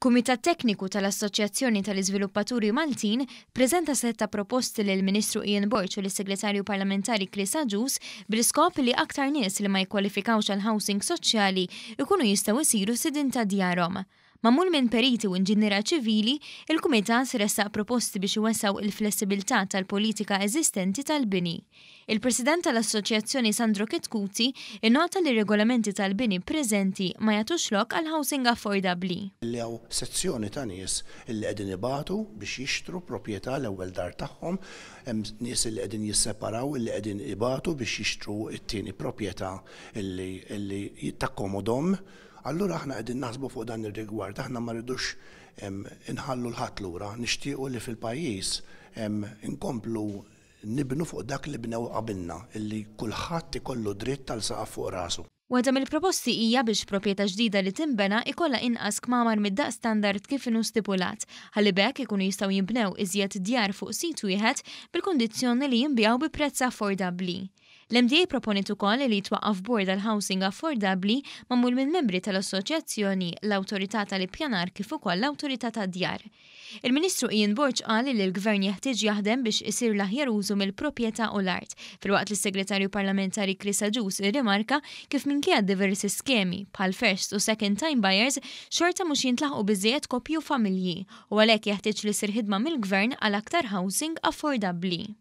Kumitat Tekniku tal-Assoċjazzjoni tal-Iżviluppaturi Maltin preżenta sett ta' proposti lill-Ministru Ian Borg u lis-Segretarju Parlamentari Chris Agius bl-iskop li aktar nies li ma jikkwalifikawx għall-housing soċjali jkunu jistgħu jsiru sidien ta' djarhom. Magħmul minn periti u inġiniera ċivili, il-Kumitat ressaq proposti biex iwessgħu il-flessibilità tal-politika eżistenti tal-bini. Il-President tal-Assoċjazzjoni Sandro Chetcuti innota li r-regolamenti tal-bini preżenti ma jagħtux lok għal housing affordabbli. Li hawn sezzjoni ta' nies illi qegħdin ibatu biex jixtru proprjetà l-ewwel dar tagħhom, hemm nies illi qegħdin jisseparaw illi qegħdin ibatu biex jixtru t-tieni proprjetà illi illi takkomodhom. Allura aħna qegħdin naħsbu fuq dan ir-rigward, aħna ma rridux inħallu 'l ħadd lura, nixtiequ li fil-pajjiż inkomplu nibnu fuq dak li bnew qabilna, illi kulħadd ikollu dritt għal saqaf fuq rasu. Waħda mill-proposti hija biex proprjetà ġdida li tinbena jkollha inqas kmamar mid-daqs standard kif inhu stipulat, ħalli b'hekk ikunu jistgħu jinbnew iżjed djar fuq sit wieħed bil-kundizzjoni li jinbiegħu bi prezz affordabbli. L-MDA proponiet ukoll li jitwaqqaf bord għal housing affordabbli magħmul minn membri tal-Assoċjazzjoni, l-Awtorità tal-Ippjanar kif ukoll l-Awtorità tad-Djar. Il-Ministru Ian Borg qal li l-Gvern jeħtieġ jaħdem biex isir l-aħjar użu mill-proprjetà u l-art, filwaqt li s-Segretarju Parlamentari Chris Agius irrimarka kif minkejja diversi skemi, bħal first u second time buyers, xorta mhux jintlaħqu biżżejjed koppji u familji u għalhekk jeħtieġ li ssir ħidma mill-Gvern għal aktar housing affordabbli.